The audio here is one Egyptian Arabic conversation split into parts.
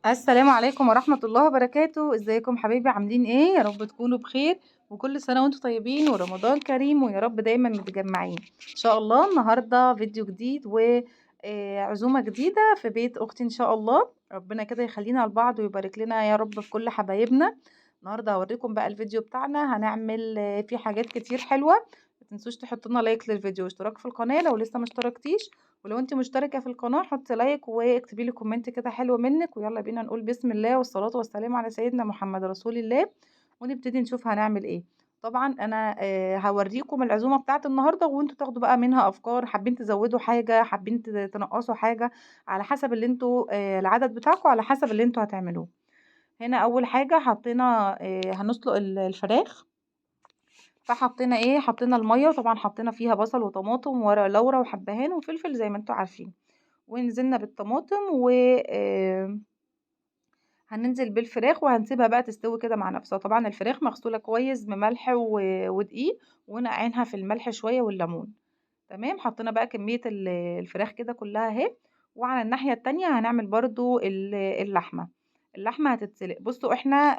السلام عليكم ورحمة الله وبركاته. ازيكم حبايبي؟ عاملين ايه؟ يا رب تكونوا بخير، وكل سنة وانتم طيبين ورمضان كريم، ويا رب دايما متجمعين ان شاء الله. النهاردة فيديو جديد وعزومة جديدة في بيت اختي ان شاء الله. ربنا كده يخلينا لبعض ويبارك لنا يا رب في كل حبايبنا. النهاردة هوريكم بقى الفيديو بتاعنا، هنعمل فيه حاجات كتير حلوة. ما تنسوش تحطوا لنا like للفيديو واشتراك في القناة لو لسه ما اشتركتيش، ولو انت مشتركة في القناة حطي like واكتبي لي comment كده حلو منك. ويلا بينا نقول بسم الله والصلاة والسلام على سيدنا محمد رسول الله، ونبتدي نشوف هنعمل ايه. طبعا انا هوريكم العزومة بتاعت النهارده، وانتوا تاخدوا بقى منها افكار، حابين تزودوا حاجة، حابين تنقصوا حاجة، على حسب اللي انتوا العدد بتاعكم، على حسب اللي انتوا هتعملوه. هنا اول حاجة حطينا هنسلق الفراخ، فحطينا ايه؟ حطينا المية، وطبعا حطينا فيها بصل وطماطم وورق لورا وحبهان وفلفل زي ما انتوا عارفين، ونزلنا بالطماطم و هننزل بالفراخ وهنسيبها بقى تستوي كده مع نفسها. طبعا الفراخ مغسوله كويس بملح ودقيق، ونقعينها في الملح شوية والليمون. تمام، حطينا بقى كمية الفراخ كده كلها اهي. وعلى الناحية التانية هنعمل برضو اللحمة. اللحمة هتتسلق. بصوا احنا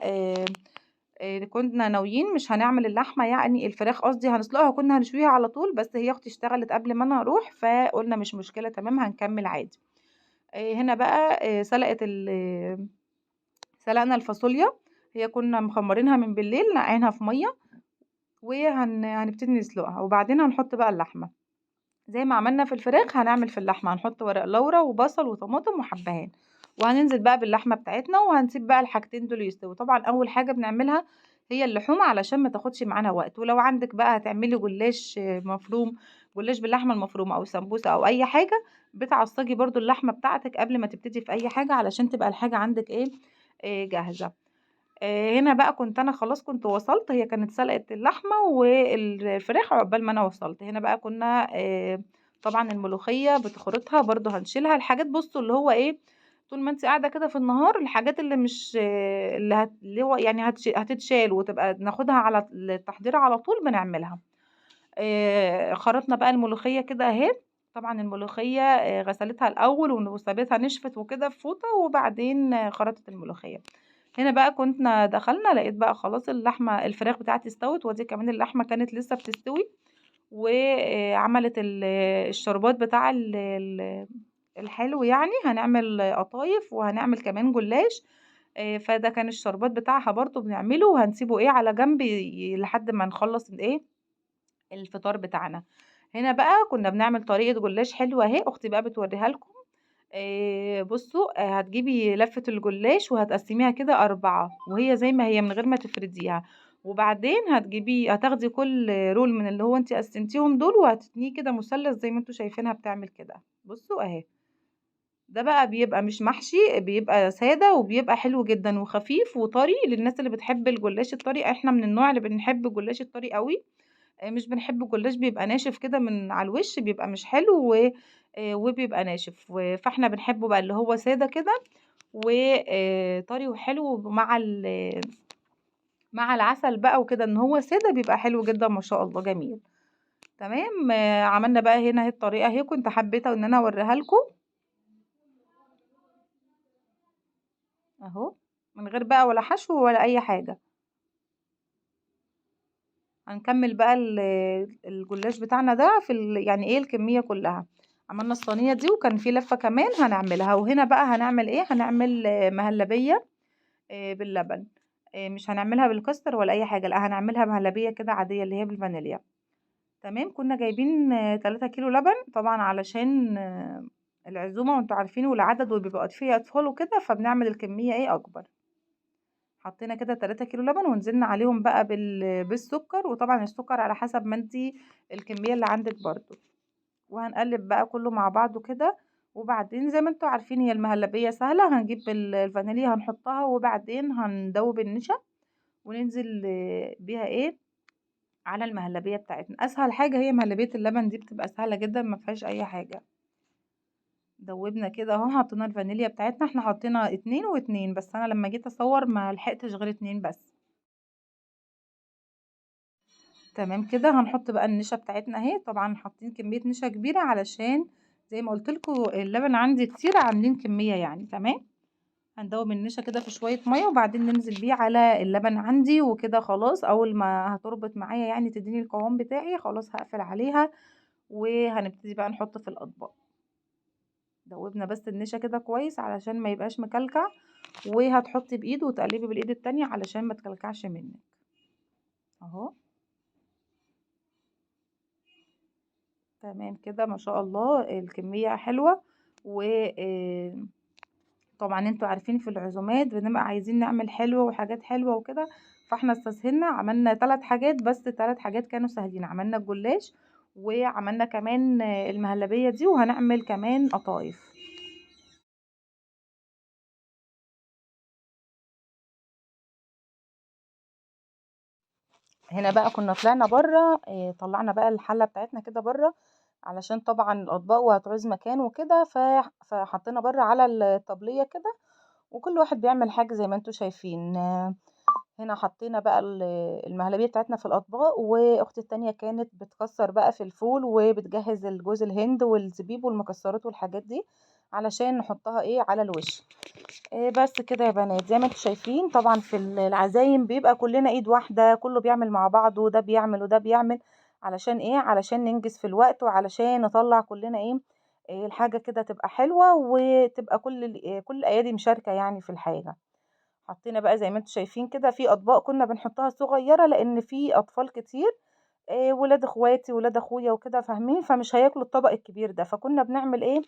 كنا ناويين مش هنعمل اللحمة، يعني الفراخ قصدي هنسلقها، كنا هنشويها على طول، بس هي اختي اشتغلت قبل ما انا اروح، فقلنا مش مشكلة، تمام هنكمل عادي. هنا بقى سلقنا الفاصوليا، هي كنا مخمرينها من بالليل، نقعينها في مية، وهنبتدي نسلقها. وبعدين هنحط بقى اللحمة زي ما عملنا في الفراخ هنعمل في اللحمة، هنحط ورق لورا وبصل وطماطم وحبهان، وهننزل بقى باللحمه بتاعتنا، وهنسيب بقى الحاجتين دول يستووا. طبعا اول حاجة بنعملها هي اللحوم علشان ما تاخدش معانا وقت. ولو عندك بقى هتعملي جلاش مفروم، جلاش باللحمه المفرومه او سمبوسة او اي حاجة، بتعصجي برضو اللحمة بتاعتك قبل ما تبتدي في اي حاجة علشان تبقى الحاجة عندك ايه جاهزة. هنا بقى كنت انا خلاص كنت وصلت، هي كانت سلقت اللحمة والفراخ عقبال ما انا وصلت. هنا بقى كنا طبعا الملوخية بتخرطها برضو هنشيلها. الحاجات بصوا اللي هو ايه، طول ما انت قاعدة كده في النهار، الحاجات اللي مش اللي هت اللي هو يعني هتتشال وتبقى ناخدها على التحضير على طول بنعملها. خرطنا بقى الملوخية كده اهي. طبعا الملوخية غسلتها الاول وسابتها نشفت وكده في فوطه، وبعدين خرطت الملوخية. هنا بقى كنا دخلنا لقيت بقى خلاص اللحمة الفراخ بتاعتي استوت، ودي كمان اللحمة كانت لسه بتستوي، وعملت الشربات بتاع الحلو، يعني هنعمل قطايف وهنعمل كمان جلاش. فده كان الشربات بتاعها برضو بنعمله، وهنسيبه ايه على جنب لحد ما نخلص الايه الفطار بتاعنا. هنا بقى كنا بنعمل طريقة جلاش حلوة اهي، اختي بقى بتوريها لكم. بصوا هتجيبي لفة الجلاش وهتقسميها كده 4، وهي زي ما هي من غير ما تفرديها، وبعدين هتاخدي كل رول من اللي هو انت قسمتيهم دول وهتتنيه كده مثلث زي ما انتوا شايفينها بتعمل كده. بصوا اهي، ده بقى بيبقى مش محشي، بيبقى ساده وبيبقى حلو جدا وخفيف وطري للناس اللي بتحب الجلاش الطري. احنا من النوع اللي بنحب الجلاش الطري قوي، مش بنحب الجلاش بيبقى ناشف كده من على الوش، بيبقى مش حلو وبيبقى ناشف، فاحنا بنحبه بقى اللي هو ساده كده وطري وحلو مع العسل بقى وكده، ان هو ساده بيبقى حلو جدا ما شاء الله جميل. تمام، عملنا بقى هنا اهي الطريقة اهي، كنت حبيت ان انا اوريها لكم اهو، من غير بقى ولا حشو ولا اي حاجة. هنكمل بقى الجلاش بتاعنا ده في يعني ايه الكمية كلها. عملنا الصينية دي وكان في لفه كمان هنعملها. وهنا بقى هنعمل ايه؟ هنعمل مهلبية باللبن، مش هنعملها بالكاستر ولا اي حاجة، لا هنعملها مهلبية كده عادية اللي هي بالفانيليا. تمام، كنا جايبين 3 كيلو لبن طبعا علشان العزومة وانتوا عارفين والعدد وبيبقى فيه اطفال وكده، فبنعمل الكمية ايه اكبر. حطينا كده 3 كيلو لبن ونزلنا عليهم بقى بالسكر، وطبعا السكر على حسب ما انتي الكمية اللي عندك برضو. وهنقلب بقى كله مع بعضه كده. وبعدين زي ما انتوا عارفين هي المهلبيه سهلة، هنجيب الفانيليا هنحطها، وبعدين هندوب النشا وننزل بيها ايه على المهلبيه بتاعتنا. اسهل حاجة هي مهلبية اللبن دي، بتبقى سهلة جدا ما فيهاش اي حاجة. دوبنا كده اهو، حطينا الفانيليا بتاعتنا، احنا حطينا 2 و2 بس، انا لما جيت اصور ما لحقتش غير 2 بس. تمام كده، هنحط بقى النشا بتاعتنا اهي. طبعا حاطين كمية نشا كبيرة علشان زي ما قلت لكم اللبن عندي كتير، عاملين كمية يعني. تمام، هندوب النشا كده في شوية مية، وبعدين ننزل بيه على اللبن عندي وكده. خلاص اول ما هتربط معايا يعني تديني القوام بتاعي، خلاص هقفل عليها وهنبتدي بقى نحط في الاطباق. دوبنا بس النشا كده كويس علشان ما يبقاش مكلكع، وهتحطي بايد وتقلبي بالايد التانية علشان ما تكلكعش منك اهو. تمام كده ما شاء الله الكمية حلوة. و طبعا انتوا عارفين في العزومات بنبقى عايزين نعمل حلو وحاجات حلوة وكده، فاحنا استسهلنا عملنا 3 حاجات بس، 3 حاجات كانوا سهلين. عملنا الجلاش، وعملنا كمان المهلبية دي، وهنعمل كمان قطايف. هنا بقى كنا طلعنا بره، طلعنا بقى الحلة بتاعتنا كده بره علشان طبعا الاطباق وهتعوز مكان وكده، فحطينا بره على الطبلية كده، وكل واحد بيعمل حاجة زي ما انتوا شايفين. هنا حطينا بقى المهلبية بتاعتنا في الأطباق، وأختي التانية كانت بتكسر بقى في الفول وبتجهز الجوز الهند والزبيب والمكسرات والحاجات دي علشان نحطها على الوش. بس كده يا بنات زي ما انتوا شايفين. طبعا في العزايم بيبقى كلنا ايد واحدة، كله بيعمل مع بعضه، وده بيعمل وده بيعمل، علشان ايه؟ علشان ننجز في الوقت، وعلشان نطلع كلنا الحاجة كده تبقى حلوة، وتبقى كل الايادي مشاركة يعني في الحاجة. حطينا بقى زي ما انتوا شايفين كده في اطباق كنا بنحطها صغيرة لان في اطفال كتير، ولاد اخواتي ولاد اخويا وكده فاهمين، فمش هياكلوا الطبق الكبير ده، فكنا بنعمل ايه،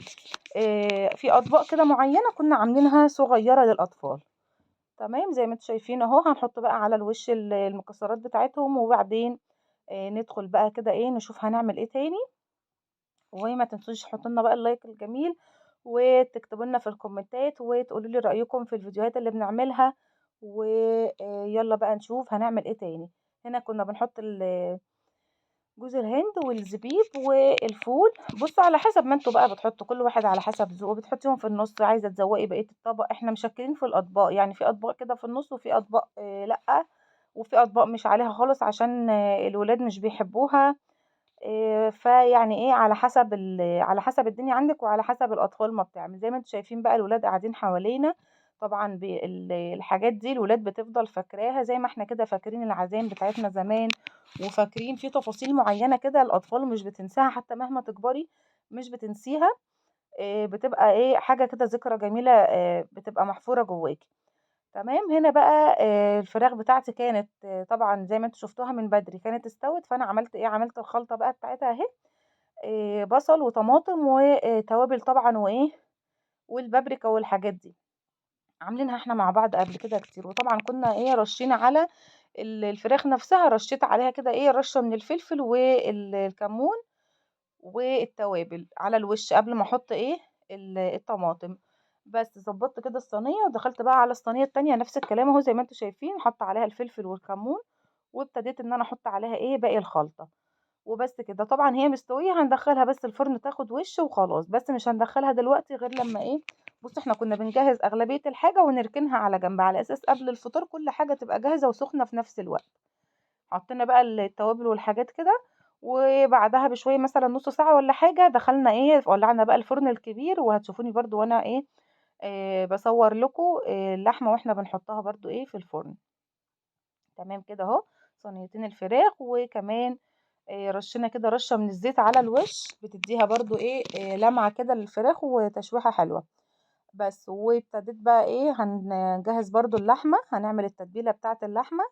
في اطباق كده معينة كنا عاملينها صغيرة للاطفال. تمام زي ما انتوا شايفين اهو. هنحط بقى على الوش المكسرات بتاعتهم، وبعدين ندخل بقى كده نشوف هنعمل ايه تاني. وما تنسوش تحطوا لنا بقى ال like الجميل، وتكتبوا لنا في الكومنتات، وتقولوا لي رأيكم في الفيديوهات اللي بنعملها. ويلا بقى نشوف هنعمل ايه تاني. هنا كنا بنحط جوز الهند والزبيب والفول. بصوا على حسب ما انتوا بقى بتحطوا، كل واحد على حسب ذوقه، بتحطيهم في النص، عايزه تزوقي بقية الطبق. احنا مشكلين في الاطباق، يعني في اطباق كده في النص، وفي اطباق لا، وفي اطباق مش عليها خالص عشان الولاد مش بيحبوها. فيعني ايه على حسب على حسب الدنيا عندك، وعلى حسب الاطفال ما بتعمل. زي ما انتوا شايفين بقى الولاد قاعدين حوالينا، طبعا الحاجات دي الولاد بتفضل فاكراها، زي ما احنا كده فاكرين العزايم بتاعتنا زمان، وفاكرين في تفاصيل معينة كده الاطفال مش بتنساها، حتى مهما تكبري مش بتنسيها. بتبقى حاجة كده ذكرى جميلة، بتبقى محفورة جواكي. تمام. هنا بقى الفراخ بتاعتي كانت طبعا زي ما انتوا شفتوها من بدري كانت استوت، فانا عملت ايه، عملت الخلطة بقى بتاعتها اهي، بصل وطماطم وتوابل طبعا والبابريكا والحاجات دي، عاملينها احنا مع بعض قبل كده كتير. وطبعا كنا رشينا على الفراخ نفسها، رشيت عليها كده رشه من الفلفل والكمون والتوابل على الوش قبل ما احط الطماطم. بس ظبطت كده الصينية، ودخلت بقى على الصينية التانية نفس الكلام اهو زي ما انتم شايفين، حط عليها الفلفل والكمون، وابتديت ان انا احط عليها باقي الخلطة وبس كده. طبعا هي مستوية، هندخلها بس الفرن تاخد وش وخلاص، بس مش هندخلها دلوقتي غير لما بصوا احنا كنا بنجهز اغلبية الحاجة ونركنها على جنب على اساس قبل الفطار كل حاجة تبقى جاهزة وسخنه في نفس الوقت. حطينا بقى التوابل والحاجات كده، وبعدها بشوية مثلا نص ساعة ولا حاجة دخلنا ولعنا بقى الفرن الكبير، وهتشوفوني برضو وانا بصور لكم اللحمة واحنا بنحطها برضو في الفرن. تمام كده اهو صينيتين الفراخ، وكمان رشينا كده رشه من الزيت على الوش، بتديها برضو لمعة كده للفراخ وتشويحه حلوة. بس وابتديت بقى هنجهز برضو اللحمة، هنعمل التتبيله بتاعه اللحمة،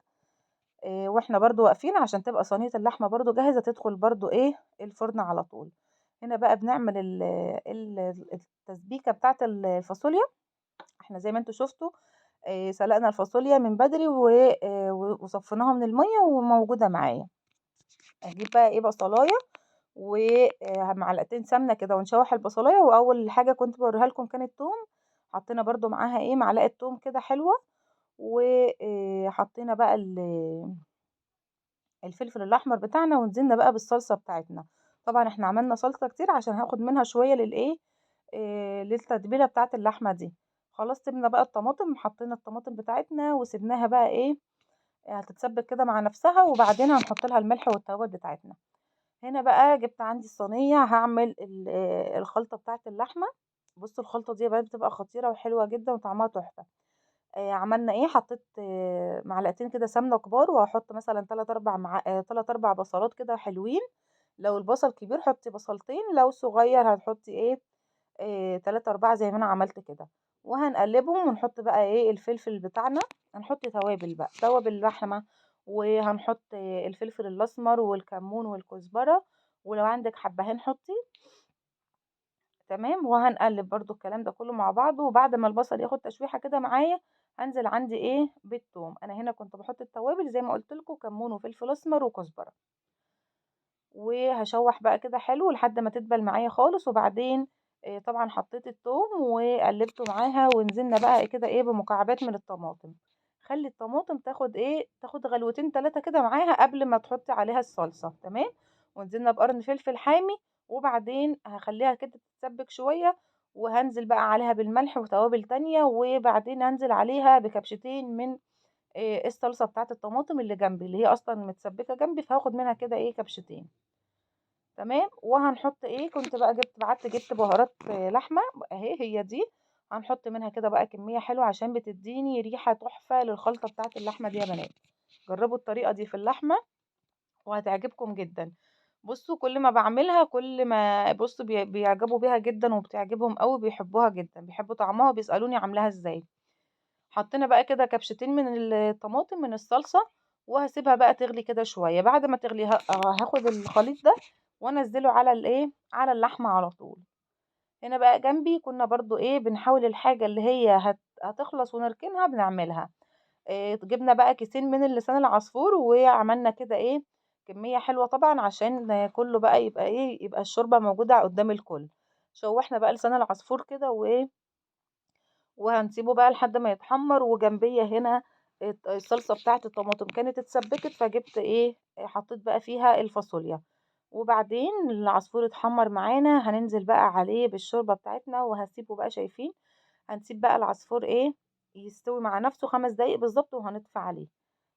واحنا برضو واقفين عشان تبقى صينية اللحمة برضو جاهزة تدخل برضو الفرن على طول. هنا بقى بنعمل التسبيكه بتاعه الفاصوليا. احنا زي ما انتوا شفتوا، سلقنا الفاصوليا من بدري وصفيناها من المية وموجودة معايا. اجيب بقى بصلايه ومعلقتين سمنه كده ونشوح البصلايه. واول حاجة كنت بوريها لكم كانت توم، حطينا برضو معاها معلقه توم كده حلوة، وحطينا بقى الفلفل الاحمر بتاعنا، ونزلنا بقى بالصلصه بتاعتنا. طبعا احنا عملنا صلصه كتير عشان هاخد منها شوية للتتبيله بتاعه اللحمة دي. خلاص سيبنا بقى الطماطم، حطينا الطماطم بتاعتنا وسيبناها بقى هتتسبك كده مع نفسها، وبعدين هنحط لها الملح والتوابل بتاعتنا. هنا بقى جبت عندي الصينية هعمل الخلطة بتاعه اللحمة. بصوا الخلطة دي يا بنات بتبقى خطيرة وحلوه جدا وطعمها تحفة. عملنا ايه، حطيت معلقتين كده سمنه كبار، وهحط مثلا 3 4 بصلات كده حلوين. لو البصل كبير حطي بصلتين، لو صغير هتحطي ايه، 3 4 زي ما انا عملت كده. وهنقلبهم ونحط بقى ايه الفلفل بتاعنا، هنحط توابل بقى، توابل اللحمة، وهنحط الفلفل الاسمر والكمون والكزبره، ولو عندك حبهان حطي. تمام. وهنقلب برضو الكلام ده كله مع بعضه. وبعد ما البصل ياخد تشويحه كده معايا، هنزل عندي ايه بالثوم. انا هنا كنت بحط التوابل زي ما قلت لكم، كمون وفلفل اسمر وكزبره، وهشوح بقى كده حلو لحد ما تدبل معايا خالص. وبعدين طبعا حطيت الثوم وقلبته معاها، ونزلنا بقى كده ايه بمكعبات من الطماطم. خلي الطماطم تاخد ايه، تاخد غلوتين 3 كده معاها قبل ما تحطي عليها الصلصه. تمام. ونزلنا بقرن فلفل حامي، وبعدين هخليها كده تتسبك شوية، وهنزل بقى عليها بالملح وتوابل تانية، وبعدين هنزل عليها بكبشتين من الصلصه بتاعه الطماطم اللي جنبي، اللي هي اصلا متسبكه جنبي، فهاخد منها كده ايه كبشتين. تمام. وهنحط ايه، كنت بقى جبت بهارات لحمه اهي، هي دي، هنحط منها كده بقى كمية حلوة عشان بتديني ريحه تحفة للخلطه بتاعه اللحمة دي يا بنات. جربوا الطريقة دي في اللحمة وهتعجبكم جدا. بصوا كل ما بعملها كل ما بصوا بيعجبوا بيها جدا، وبتعجبهم قوي، بيحبوها جدا، بيحبوا طعمها وبيسالوني عاملاها ازاي. حطينا بقى كده كبشتين من الطماطم من الصلصه، وهسيبها بقى تغلي كده شوية. بعد ما تغلي هاخد الخليط ده وانزله على الايه، على اللحمة على طول. هنا بقى جنبي كنا برضو ايه بنحاول الحاجة اللي هي هتخلص ونركنها بنعملها. جبنا بقى كيسين من اللسان العصفور، وعملنا كده ايه كمية حلوة طبعا عشان كله بقى يبقى ايه، يبقى الشوربة موجودة قدام الكل. شوحنا بقى لسان العصفور كده وايه، وهنسيبه بقى لحد ما يتحمر. وجنبيه هنا الصلصه بتاعه الطماطم كانت اتسبكت، فجبت ايه، حطيت بقى فيها الفاصوليا. وبعدين العصفور اتحمر معانا، هننزل بقى عليه بالشوربه بتاعتنا، وهسيبه بقى، شايفين هنسيب بقى العصفور ايه يستوي مع نفسه 5 دقايق بالظبط، وهنطفي عليه.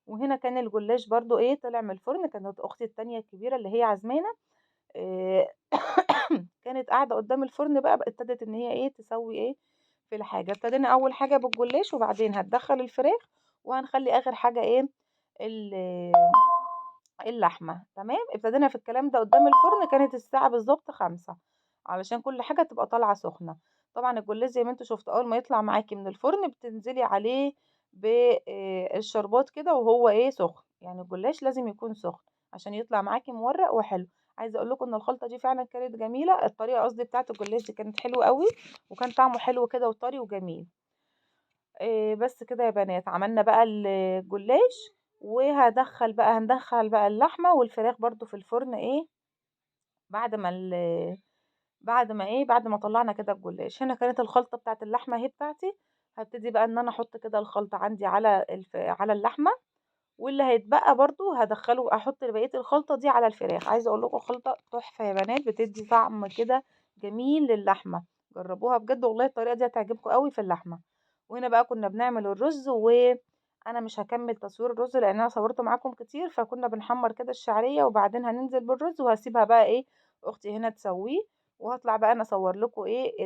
وهنا كان الجلاش برضو ايه طلع من الفرن. كانت اختي التانية الكبيرة اللي هي عزمانه إيه كانت قاعدة قدام الفرن بقى، ابتدت ان هي ايه تسوي ايه في الحاجة. ابتدينا اول حاجة بالجلاش، وبعدين هتدخل الفراخ، وهنخلي اخر حاجة ايه اللحمة. تمام. ابتدينا في الكلام ده قدام الفرن، كانت الساعة بالظبط 5، علشان كل حاجة تبقى طالعه سخنة. طبعا الجلاش زي ما انتوا شفتوا اول ما يطلع معاكي من الفرن بتنزلي عليه بالشربات كده وهو ايه سخن، يعني الجلاش لازم يكون سخن عشان يطلع معاكي مورق وحلو. عايزه اقول لكم ان الخلطة دي فعلا كانت جميلة، الطريقة قصدي بتاعه الجلاش دي كانت حلوة قوي، وكان طعمه حلو كده وطري وجميل. بس كده يا بنات عملنا بقى الجلاش، وهدخل بقى هندخل بقى اللحمة والفراخ برضو في الفرن ايه بعد ما بعد ما ايه بعد ما طلعنا كده الجلاش. هنا كانت الخلطة بتاعه اللحمة اهي بتاعتي. هبتدي بقى ان انا احط كده الخلطة عندي على على اللحمة، واللي هيتبقى برضو هدخله احط بقية الخلطة دي على الفراخ. عايزه اقول لكم خلطه تحفة يا بنات، بتدي طعم كده جميل للحمه، جربوها بجد والله الطريقة دي هتعجبكم قوي في اللحمة. وهنا بقى كنا بنعمل الرز، وانا مش هكمل تصوير الرز لان انا صورته معاكم كتير. فكنا بنحمر كده الشعرية، وبعدين هننزل بالرز، وهسيبها بقى ايه اختي هنا تسويه، وهطلع بقى انا اصور لكم ايه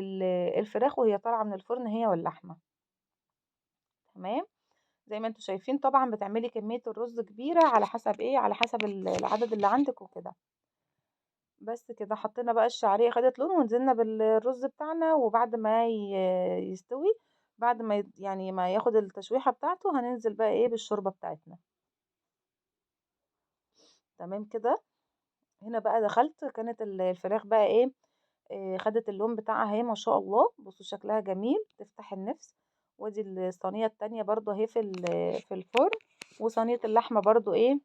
الفراخ وهي طالعه من الفرن هي واللحمة. تمام. زي ما انتم شايفين طبعا بتعملي كمية الرز كبيرة على حسب ايه، على حسب العدد اللي عندك وكده. بس كده حطينا بقى الشعرية خدت لون، ونزلنا بالرز بتاعنا. وبعد ما يستوي، بعد ما يعني ما ياخد التشويحه بتاعته، هننزل بقى ايه بالشوربه بتاعتنا. تمام كده. هنا بقى دخلت كانت الفراخ بقى ايه خدت اللون بتاعها اهي ما شاء الله، بصوا شكلها جميل تفتح النفس. وادي الصينية التانية برضو اهي في الفرن، وصينيه اللحمة برضو ايه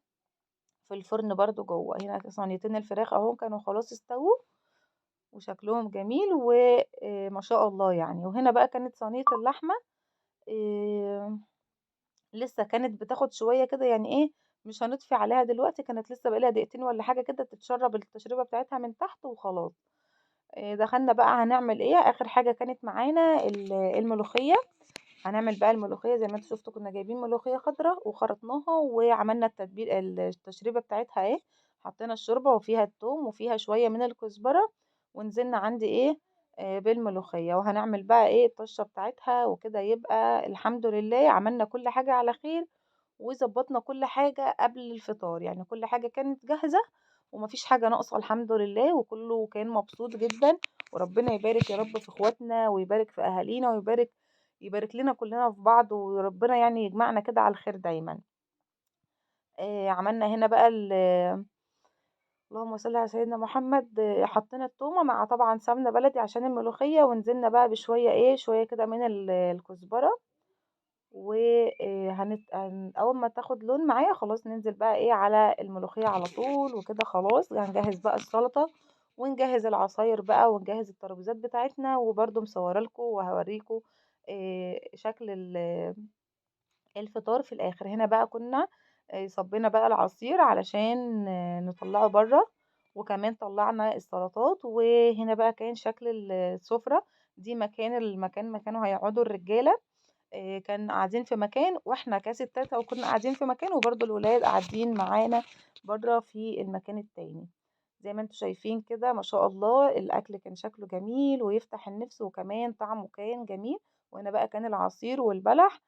في الفرن برضو جوه. هنا صينيتين الفراخ اهو كانوا خلاص استووا وشكلهم جميل وما شاء الله يعني. وهنا بقى كانت صينية اللحمة لسه كانت بتاخد شوية كده، يعني ايه مش هنطفي عليها دلوقتي، كانت لسه بقالها دقيقتين ولا حاجة كده تتشرب التشريبه بتاعتها من تحت وخلاص. دخلنا بقى هنعمل ايه اخر حاجة كانت معانا الملوخية. هنعمل بقى الملوخية زي ما انتوا شفتوا، كنا جايبين ملوخية خضراء وخرطناها وعملنا التتبيل التشريبه بتاعتها ايه، حطينا الشوربة وفيها الثوم وفيها شوية من الكزبره، ونزلنا عندي ايه بالملوخية، وهنعمل بقى إيه الطشة بتاعتها وكده. يبقى الحمد لله عملنا كل حاجة على خير، وضبطنا كل حاجة قبل الفطار، يعني كل حاجة كانت جاهزة ومفيش حاجة ناقصة الحمد لله، وكله كان مبسوط جدا. وربنا يبارك يا رب في اخواتنا، ويبارك في اهالينا، ويبارك لنا كلنا في بعض، وربنا يعني يجمعنا كده على الخير دايما. عملنا هنا بقى اللهم صل على سيدنا محمد، حطينا التومه مع طبعا سمنه بلدي عشان الملوخية، ونزلنا بقى بشوية ايه شوية كده من الكزبره، و اول ما تاخد لون معايا خلاص ننزل بقى ايه على الملوخية على طول وكده. خلاص هنجهز بقى السلطة، ونجهز العصاير بقى، ونجهز الترابيزات بتاعتنا. وبرده مصوره لكم وهوريكم شكل الفطار في الاخر. هنا بقى كنا صبينا بقى العصير علشان نطلعه بره، وكمان طلعنا السلطات. وهنا بقى كان شكل السفرة دي، مكان المكان مكانه هيقعدوا الرجالة، كان قاعدين في مكان، واحنا كستات وكنا قاعدين في مكان، وبرده الولاد قاعدين معانا بره في المكان التاني. زي ما انتم شايفين كده ما شاء الله الاكل كان شكله جميل ويفتح النفس، وكمان طعمه كان جميل. وهنا بقى كان العصير والبلح،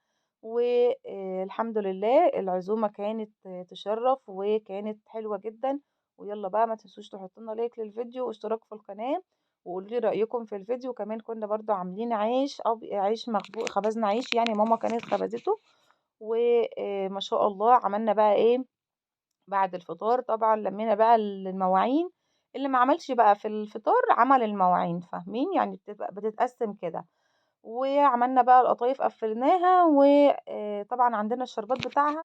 والحمد لله العزومة كانت تشرف وكانت حلوة جدا. ويلا بقى ما تنسوش تحطوا لنا لايك للفيديو واشتراك في القناة، وقولوا لي رأيكم في الفيديو. كمان كنا برضو عاملين عيش عيش مخبوق، خبزنا عيش يعني ماما كانت خبزته، وما شاء الله عملنا بقى ايه بعد الفطار. طبعا لمينا بقى المواعين، اللي ما عملش بقى في الفطار عمل المواعين، فاهمين يعني، بتبقى بتتقسم كده. وعملنا بقى القطايف قفلناها، وطبعا عندنا الشربات بتاعها.